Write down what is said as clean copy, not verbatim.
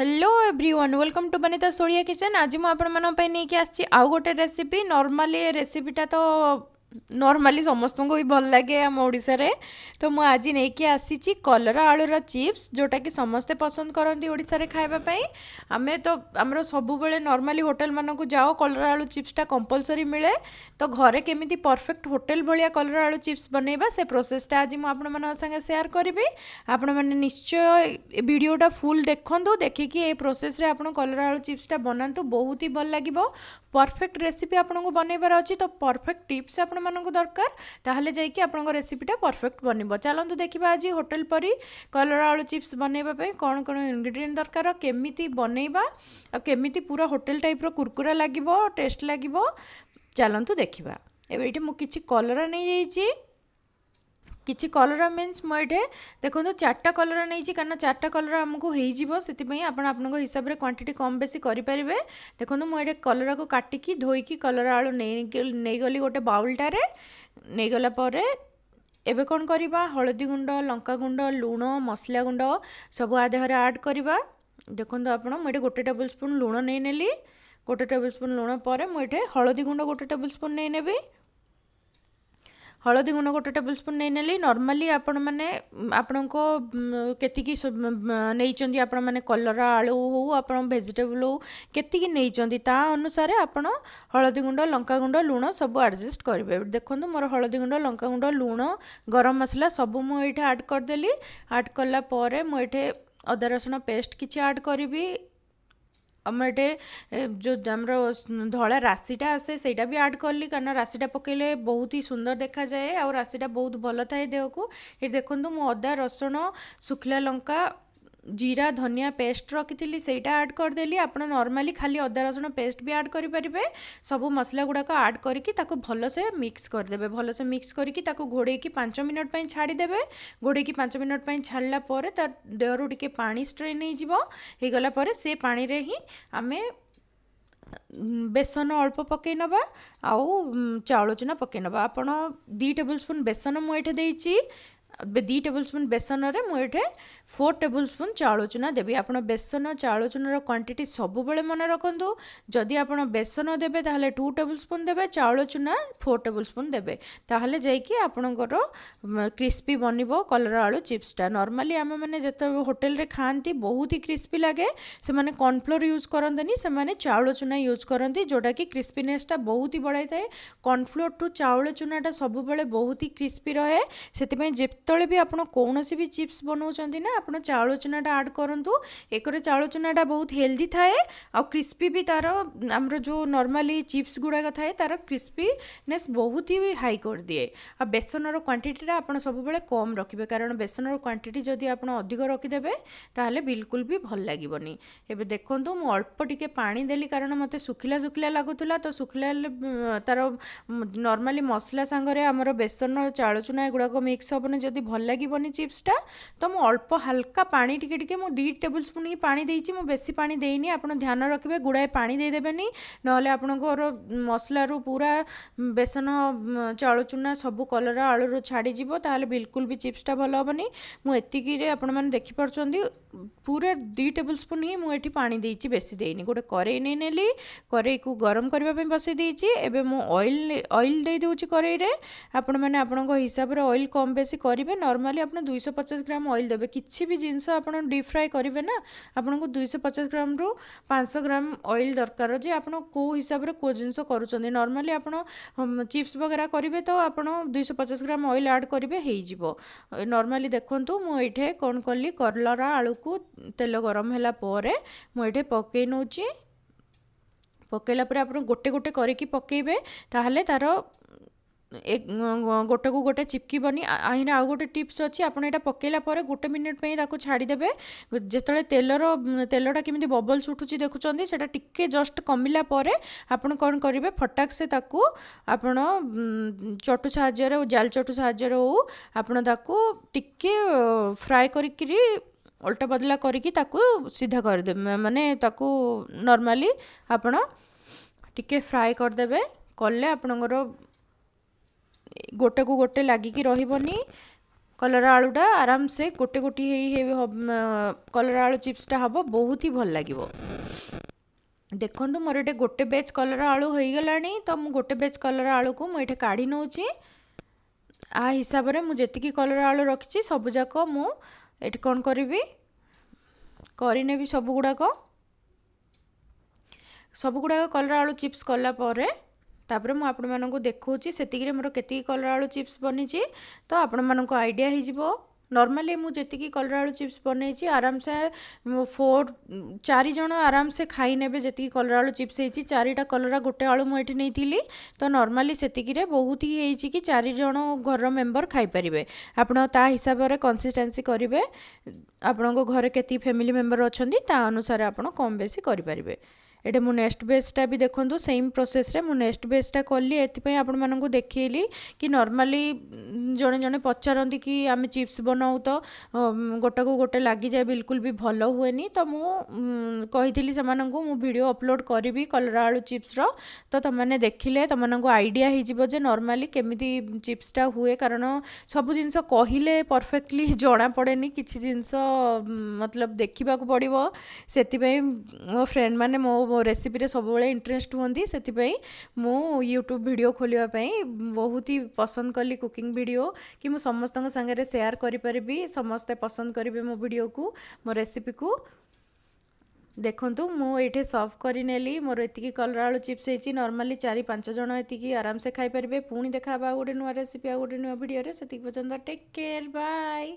Hello everyone, welcome to Banita Odia Kitchen। ଆଜି ମୁଁ ଆପଣମାନଙ୍କ ପାଇଁ ନେଇକି ଆସିଛି ଆଉ ଗୋଟେ ରେସିପି। ନର୍ମାଲି ଏ ରେସିପିଟା ତ ନର୍ମାଲି ସମସ୍ତଙ୍କୁ ବି ଭଲ ଲାଗେ ଆମ ଓଡ଼ିଶାରେ। ତ ମୁଁ ଆଜି ନେଇକି ଆସିଛି କଲରା ଆଳୁର ଚିପ୍ସ, ଯେଉଁଟାକି ସମସ୍ତେ ପସନ୍ଦ କରନ୍ତି ଓଡ଼ିଶାରେ ଖାଇବା ପାଇଁ। ଆମେ ତ ଆମର ସବୁବେଳେ ନର୍ମାଲି ହୋଟେଲମାନଙ୍କୁ ଯାଅ, କଲରା ଆଳୁ ଚିପ୍ସଟା କମ୍ପଲସରି ମିଳେ। ତ ଘରେ କେମିତି ପରଫେକ୍ଟ ହୋଟେଲ ଭଳିଆ କଲରା ଆଳୁ ଚିପ୍ସ ବନେଇବା, ସେ ପ୍ରୋସେସଟା ଆଜି ମୁଁ ଆପଣମାନଙ୍କ ସାଙ୍ଗେ ସେୟାର କରିବି। ଆପଣମାନେ ନିଶ୍ଚୟ ଏ ଭିଡ଼ିଓଟା ଫୁଲ୍ ଦେଖନ୍ତୁ। ଦେଖିକି ଏ ପ୍ରୋସେସରେ ଆପଣ କଲରା ଆଳୁ ଚିପ୍ସଟା ବନାନ୍ତୁ, ବହୁତ ହି ଭଲ ଲାଗିବ। ପରଫେକ୍ଟ ରେସିପି ଆପଣଙ୍କୁ ବନେଇବାର ଅଛି ତ ପରଫେକ୍ଟ ଟିପ୍ସ ଆପଣମାନଙ୍କୁ ଦରକାର, ତାହେଲେ ଯାଇକି ଆପଣଙ୍କ ରେସିପିଟା ପରଫେକ୍ଟ ବନିବ। ଚାଲନ୍ତୁ ଦେଖିବା ଆଜି ହୋଟେଲ ପରି କଲରା ଆଳୁ ଚିପ୍ସ ବନେଇବା ପାଇଁ କ'ଣ କ'ଣ ଇନଗ୍ରିଡ଼ିଏଣ୍ଟ ଦରକାର, କେମିତି ବନେଇବା ଆଉ କେମିତି ପୁରା ହୋଟେଲ ଟାଇପ୍ର କୁରକୁରା ଲାଗିବ, ଟେଷ୍ଟ ଲାଗିବ। ଚାଲନ୍ତୁ ଦେଖିବା। ଏବେ ଏଇଠି ମୁଁ କିଛି କଲରା ନେଇଯାଇଛି। କିଛି କଲରା ମିନ୍ସ ମୁଁ ଏଇଠି ଦେଖନ୍ତୁ ଚାରିଟା କଲରା ନେଇଛି, କାରଣ ଚାରିଟା କଲରା ଆମକୁ ହେଇଯିବ। ସେଥିପାଇଁ ଆପଣ ଆପଣଙ୍କ ହିସାବରେ କ୍ୱାଣ୍ଟିଟି କମ୍ ବେଶୀ କରିପାରିବେ। ଦେଖନ୍ତୁ, ମୁଁ ଏଇଠି କଲରାକୁ କାଟିକି ଧୋଇକି କଲରା ଆଳୁ ନେଇଗଲି ଗୋଟେ ବାଉଲଟାରେ। ନେଇଗଲା ପରେ ଏବେ କ'ଣ କରିବା? ହଳଦୀ ଗୁଣ୍ଡ, ଲଙ୍କା ଗୁଣ୍ଡ, ଲୁଣ, ମସଲା ଗୁଣ୍ଡ ସବୁ ଆ ଦେହରେ ଆଡ଼୍ କରିବା। ଦେଖନ୍ତୁ ଆପଣ, ମୁଁ ଏଠି 1 ଟେବୁଲ୍ ସ୍ପୁନ୍ ଲୁଣ ନେଇନେଲି। 1 ଟେବୁଲ୍ ସ୍ପୁନ୍ ଲୁଣ ପରେ ମୁଁ ଏଠି ହଳଦୀ ଗୁଣ୍ଡ 1 ଟେବୁଲ୍ ସ୍ପୁନ୍ ନେଇନେବି। ହଳଦୀ ଗୁଣ୍ଡ 1 ଟେବୁଲ୍ ସ୍ପୁନ୍ ନେଇନେଲି। ନର୍ମାଲି ଆପଣମାନେ ଆପଣଙ୍କ କେତିକି ନେଇଛନ୍ତି, ଆପଣମାନେ କଲରା ଆଳୁ ହଉ, ଆପଣ ଭେଜିଟେବୁଲ୍ ହଉ, କେତିକି ନେଇଛନ୍ତି ତା ଅନୁସାରେ ଆପଣ ହଳଦୀ ଗୁଣ୍ଡ, ଲଙ୍କା ଗୁଣ୍ଡ, ଲୁଣ ସବୁ ଆଡ଼ଜଷ୍ଟ କରିବେ। ଦେଖନ୍ତୁ, ମୋର ହଳଦୀ ଗୁଣ୍ଡ, ଲଙ୍କା ଗୁଣ୍ଡ, ଲୁଣ, ଗରମ ମସଲା ସବୁ ମୁଁ ଏଇଠି ଆଡ଼୍ କରିଦେଲି। ଆଡ଼୍ କଲା ପରେ ମୁଁ ଏଇଠି ଅଦା ରସୁଣ ପେଷ୍ଟ କିଛି ଆଡ଼୍ କରିବି। ଆମେ ଏଠି ଯେଉଁ ଆମର ଧଳା ରାଶିଟା ଆସେ, ସେଇଟା ବି ଆଡ଼୍ କଲି, କାରଣ ରାଶିଟା ପକାଇଲେ ବହୁତ ହି ସୁନ୍ଦର ଦେଖାଯାଏ ଆଉ ରାଶିଟା ବହୁତ ଭଲ ଥାଏ ଦେହକୁ। ଏଠି ଦେଖନ୍ତୁ, ମୁଁ ଅଦା, ରସୁଣ, ଶୁଖିଲା ଲଙ୍କା, ଜିରା, ଧନିଆ ପେଷ୍ଟ ରଖିଥିଲି, ସେଇଟା ଆଡ଼୍ କରିଦେଲି। ଆପଣ ନର୍ମାଲି ଖାଲି ଅଦା ରସୁଣ ପେଷ୍ଟ ବି ଆଡ଼୍ କରିପାରିବେ। ସବୁ ମସଲା ଗୁଡ଼ାକ ଆଡ଼୍ କରିକି ତାକୁ ଭଲସେ ମିକ୍ସ କରିଦେବେ। ଭଲସେ ମିକ୍ସ କରିକି ତାକୁ ଘୋଡ଼େଇକି 5 ମିନିଟ୍ ପାଇଁ ଛାଡ଼ିଦେବେ। ଘୋଡ଼େଇକି 5 ମିନିଟ୍ ପାଇଁ ଛାଡ଼ିଲା ପରେ ତା ଦେହରୁ ଟିକେ ପାଣି ଷ୍ଟ୍ରେନ୍ ହେଇଯିବ। ହେଇଗଲା ପରେ ସେ ପାଣିରେ ହିଁ ଆମେ ବେସନ ଅଳ୍ପ ପକାଇ ନେବା ଆଉ ଚାଉଳ ଚୁନା ପକାଇ ନେବା। ଆପଣ 2 ଟେବୁଲ୍ ସ୍ପୁନ୍ ବେସନ ମୁଁ ଏଠି ଦେଇଛି। 2 ଟେବୁଲ୍ ସ୍ପୁନ୍ ବେସନରେ ମୁଁ ଏଠି 4 ଟେବୁଲ୍ ସ୍ପୁନ୍ ଚାଉଳ ଚୁନା ଦେବି। ଆପଣ ବେସନ ଚାଉଳ ଚୁନାର କ୍ୱାଣ୍ଟିଟି ସବୁବେଳେ ମନେ ରଖନ୍ତୁ। ଯଦି ଆପଣ ବେସନ ଦେବେ ତାହେଲେ 2 ଟେବୁଲ୍ ସ୍ପୁନ୍ ଦେବେ, ଚାଉଳ ଚୁନା 4 ଟେବୁଲ୍ ସ୍ପୁନ୍ ଦେବେ, ତାହେଲେ ଯାଇକି ଆପଣଙ୍କର କ୍ରିସ୍ପି ବନିବ କଲରା ଆଳୁ ଚିପ୍ସଟା। ନର୍ମାଲି ଆମେମାନେ ଯେତେବେଳେ ହୋଟେଲରେ ଖାଆନ୍ତି, ବହୁତ ହି କ୍ରିସ୍ପି ଲାଗେ। ସେମାନେ କର୍ଣ୍ଣଫ୍ଲୋର୍ ୟୁଜ୍ କରନ୍ତିନି, ସେମାନେ ଚାଉଳ ଚୁନା ୟୁଜ୍ କରନ୍ତି, ଯେଉଁଟାକି କ୍ରିସ୍ପିନେସ୍ଟା ବହୁତ ହି ବଢ଼ାଇଥାଏ। କର୍ଣ୍ଣଫ୍ଲୋର୍ଠୁ ଚାଉଳ ଚୁନାଟା ସବୁବେଳେ ବହୁତ ହି କ୍ରିସ୍ପି ରହେ। ସେଥିପାଇଁ ଯେତେବେଳେ ବି ଆପଣ କୌଣସି ବି ଚିପ୍ସ ବନାଉଛନ୍ତି ନା, ଆପଣ ଚାଉଳ ଚୁନାଟା ଆଡ଼୍ କରନ୍ତୁ। ଏକରେ ଚାଉଳ ଚୁନାଟା ବହୁତ ହେଲ୍ଦି ଥାଏ ଆଉ କ୍ରିସ୍ପି ବି ତା'ର ଆମର ଯେଉଁ ନର୍ମାଲି ଚିପ୍ସ ଗୁଡ଼ାକ ଥାଏ, ତା'ର କ୍ରିସ୍ପିନେସ୍ ବହୁତ ହି ହାଇ କରିଦିଏ। ଆଉ ବେସନର କ୍ୱାଣ୍ଟିଟିଟା ଆପଣ ସବୁବେଳେ କମ୍ ରଖିବେ, କାରଣ ବେସନର କ୍ୱାଣ୍ଟିଟି ଯଦି ଆପଣ ଅଧିକ ରଖିଦେବେ ତାହେଲେ ବିଲକୁଲ ବି ଭଲ ଲାଗିବନି। ଏବେ ଦେଖନ୍ତୁ, ମୁଁ ଅଳ୍ପ ଟିକେ ପାଣି ଦେଲି, କାରଣ ମୋତେ ଶୁଖିଲା ଶୁଖିଲା ଲାଗୁଥିଲା। ତ ଶୁଖିଲା ହେଲେ ତା'ର ନର୍ମାଲି ମସଲା ସାଙ୍ଗରେ ଆମର ବେସନ, ଚାଉଳ ଚୁନା ଏଗୁଡ଼ାକ ମିକ୍ସ ହେବନି ଯଦି, ଭଲ ଲାଗିବନି ଚିପ୍ସଟା। ତ ମୁଁ ଅଳ୍ପ ହାଲକା ପାଣି ଟିକେ ଟିକେ, ମୁଁ 2 ଟେବୁଲ୍ ସ୍ପୁନ୍ ହିଁ ପାଣି ଦେଇଛି, ମୁଁ ବେଶୀ ପାଣି ଦେଇନି। ଆପଣ ଧ୍ୟାନ ରଖିବେ, ଗୁଡ଼ାଏ ପାଣି ଦେଇଦେବେନି, ନହେଲେ ଆପଣଙ୍କର ମସଲାରୁ ପୁରା ବେସନ, ଚାଉଳ ଚୁନା ସବୁ କଲରା ଆଳୁରୁ ଛାଡ଼ିଯିବ, ତାହେଲେ ବିଲକୁଲ ବି ଚିପ୍ସଟା ଭଲ ହେବନି। ମୁଁ ଏତିକିରେ ଆପଣମାନେ ଦେଖିପାରୁଛନ୍ତି, ପୁରା 2 ଟେବୁଲ୍ ସ୍ପୁନ୍ ହିଁ ମୁଁ ଏଠି ପାଣି ଦେଇଛି, ବେଶୀ ଦେଇନି। ଗୋଟେ କରେଇ ନେଇନେଲି, କରେଇକୁ ଗରମ କରିବା ପାଇଁ ବସେଇ ଦେଇଛି। ଏବେ ମୁଁ ଅଏଲ୍ ଦେଇଦେଉଛି କରେଇରେ। ଆପଣମାନେ ଆପଣଙ୍କ ହିସାବରେ ଅଏଲ୍ କମ୍ ବେଶୀ କରିବେ। ନର୍ମାଲି ଆପଣ 250 ଗ୍ରାମ ଅଏଲ୍ ଦେବେ। କିଛି ବି ଜିନିଷ ଆପଣ ଡିପ୍ ଫ୍ରାଏ କରିବେ ନା, ଆପଣଙ୍କୁ 250 ଗ୍ରାମରୁ 500 ଗ୍ରାମ ଅଏଲ୍ ଦରକାର ଯେ ଆପଣ କେଉଁ ହିସାବରେ କେଉଁ ଜିନିଷ କରୁଛନ୍ତି। ନର୍ମାଲି ଆପଣ ଚିପ୍ସ ବଗେରା କରିବେ ତ ଆପଣ 250 ଗ୍ରାମ ଅଏଲ୍ ଆଡ଼୍ କରିବେ, ହେଇଯିବ। ନର୍ମାଲି ଦେଖନ୍ତୁ, ମୁଁ ଏଇଠି କ'ଣ କଲି? କଲରା ଆଳୁକୁ ତେଲ ଗରମ ହେଲା ପରେ ମୁଁ ଏଇଠି ପକାଇ ନେଉଛି। ପକାଇଲା ପରେ ଆପଣ ଗୋଟେ ଗୋଟେ କରିକି ପକାଇବେ, ତାହେଲେ ତା'ର ଗୋଟେକୁ ଗୋଟେ ଚିପକିବନି। ଆହିଁରେ ଆଉ ଗୋଟେ ଟିପ୍ସ ଅଛି। ଆପଣ ଏଇଟା ପକାଇଲା ପରେ 1 ମିନିଟ୍ ପାଇଁ ତାକୁ ଛାଡ଼ିଦେବେ। ଯେତେବେଳେ ତେଲଟା କେମିତି ବବଲ୍ସ ଉଠୁଛି ଦେଖୁଛନ୍ତି, ସେଇଟା ଟିକେ ଜଷ୍ଟ କମିଲା ପରେ ଆପଣ କ'ଣ କରିବେ? ଫଟାକ ସେ ତାକୁ ଆପଣ ଚଟୁ ସାହାଯ୍ୟରେ, ଜାଲ ଚଟୁ ସାହାଯ୍ୟରେ ହଉ, ଆପଣ ତାକୁ ଟିକେ ଫ୍ରାଏ କରିକିରି ଓଲଟା ବଦଲା କରିକି ତାକୁ ସିଧା କରିଦେବେ। ମାନେ ତାକୁ ନର୍ମାଲି ଆପଣ ଟିକେ ଫ୍ରାଏ କରିଦେବେ, କଲେ ଆପଣଙ୍କର ଗୋଟେକୁ ଗୋଟେ ଲାଗିକି ରହିବନି। କଲରା ଆଳୁଟା ଆରାମସେ ଗୋଟେ ଗୋଟି ହେଇ କଲରା ଆଳୁ ଚିପ୍ସଟା ହେବ, ବହୁତ ହି ଭଲ ଲାଗିବ। ଦେଖନ୍ତୁ, ମୋର ଏଠି ଗୋଟେ ବେଚ୍ କଲରା ଆଳୁ ହେଇଗଲାଣି। ତ ମୁଁ ଗୋଟେ ବେଚ୍ କଲରା ଆଳୁକୁ ମୁଁ ଏଠି କାଢ଼ି ନେଉଛି। ଆ ହିସାବରେ ମୁଁ ଯେତିକି କଲରା ଆଳୁ ରଖିଛି, ସବୁଯାକ ମୁଁ ଏଠି କ'ଣ କରିବି, କରିନେବି ସବୁଗୁଡ଼ାକ। ସବୁଗୁଡ଼ାକ କଲରା ଆଳୁ ଚିପ୍ସ କଲା ପରେ ତାପରେ ମୁଁ ଆପଣମାନଙ୍କୁ ଦେଖାଉଛି ସେତିକିରେ ମୋର କେତିକି କଲରା ଆଳୁ ଚିପ୍ସ ବନିଛି, ତ ଆପଣମାନଙ୍କୁ ଆଇଡ଼ିଆ ହେଇଯିବ। ନର୍ମାଲି ମୁଁ ଯେତିକି କଲରା ଆଳୁ ଚିପ୍ସ ବନେଇଛି, ଆରାମସେ 4 4 ଜଣ ଆରାମସେ ଖାଇନେବେ। ଯେତିକି କଲରା ଆଳୁ ଚିପ୍ସ ହେଇଛି, 4ଟା କଲରା ଗୋଟେ ଆଳୁ ମୁଁ ଏଠି ନେଇଥିଲି, ତ ନର୍ମାଲି ସେତିକିରେ ବହୁତ ହି ହେଇଛି କି 4 ଜଣ ଘରର ମେମ୍ବର ଖାଇପାରିବେ। ଆପଣ ତା ହିସାବରେ କନସିଷ୍ଟାନ୍ସି କରିବେ। ଆପଣଙ୍କ ଘରେ କେତିକି ଫ୍ୟାମିଲି ମେମ୍ବର ଅଛନ୍ତି, ତା ଅନୁସାରେ ଆପଣ କମ୍ ବେଶୀ କରିପାରିବେ। ଏଇଟା ମୁଁ ନେକ୍ସଟ ବେଚ୍ଟା ବି ଦେଖନ୍ତୁ, ସେମ୍ ପ୍ରୋସେସ୍ରେ ମୁଁ ନେକ୍ସଟ ବେଚ୍ଟା କଲି। ଏଥିପାଇଁ ଆପଣମାନଙ୍କୁ ଦେଖେଇଲି କି ନର୍ମାଲି ଜଣେ ଜଣେ ପଚାରନ୍ତି କି ଆମେ ଚିପ୍ସ ବନାଉ ତ ଗୋଟାକୁ ଗୋଟେ ଲାଗିଯାଏ, ବିଲକୁଲ ବି ଭଲ ହୁଏନି। ତ ମୁଁ କହିଥିଲି ସେମାନଙ୍କୁ, ମୁଁ ଭିଡ଼ିଓ ଅପଲୋଡ଼ କରିବି କଲରା ଆଳୁ ଚିପ୍ସର, ତ ତୁମମାନେ ଦେଖିଲେ ତୁମମାନଙ୍କୁ ଆଇଡ଼ିଆ ହେଇଯିବ ଯେ ନର୍ମାଲି କେମିତି ଚିପ୍ସଟା ହୁଏ। କାରଣ ସବୁ ଜିନିଷ କହିଲେ ପରଫେକ୍ଟଲି ଜଣାପଡ଼େନି, କିଛି ଜିନିଷ ମତଲବ ଦେଖିବାକୁ ପଡ଼ିବ। ସେଥିପାଇଁ ମୋ ଫ୍ରେଣ୍ଡମାନେ ମୋ ରେସିପିରେ ସବୁବେଳେ ଇଣ୍ଟରେଷ୍ଟ ହୁଅନ୍ତି। ସେଥିପାଇଁ ମୁଁ ୟୁଟ୍ୟୁବ୍ ଭିଡ଼ିଓ ଖୋଲିବା ପାଇଁ ବହୁତ ହି ପସନ୍ଦ କଲି, କୁକିଂ ଭିଡ଼ିଓ, କି ମୁଁ ସମସ୍ତଙ୍କ ସାଙ୍ଗରେ ସେୟାର କରିପାରିବି, ସମସ୍ତେ ପସନ୍ଦ କରିବେ ମୋ ଭିଡ଼ିଓକୁ, ମୋ ରେସିପିକୁ। ଦେଖନ୍ତୁ, ମୁଁ ଏଇଠି ସର୍ଭ କରିନେଲି। ମୋର ଏତିକି କଲରା ଆଳୁ ଚିପ୍ସ ହେଇଛି। ନର୍ମାଲି 4 5 ଜଣ ଏତିକି ଆରାମସେ ଖାଇପାରିବେ। ପୁଣି ଦେଖା ହେବା ଆଉ ଗୋଟେ ନୂଆ ରେସିପି, ଆଉ ଗୋଟେ ନୂଆ ଭିଡ଼ିଓରେ। ସେତିକି ପର୍ଯ୍ୟନ୍ତ ଟେକ୍ କେୟାର, ବାଏ।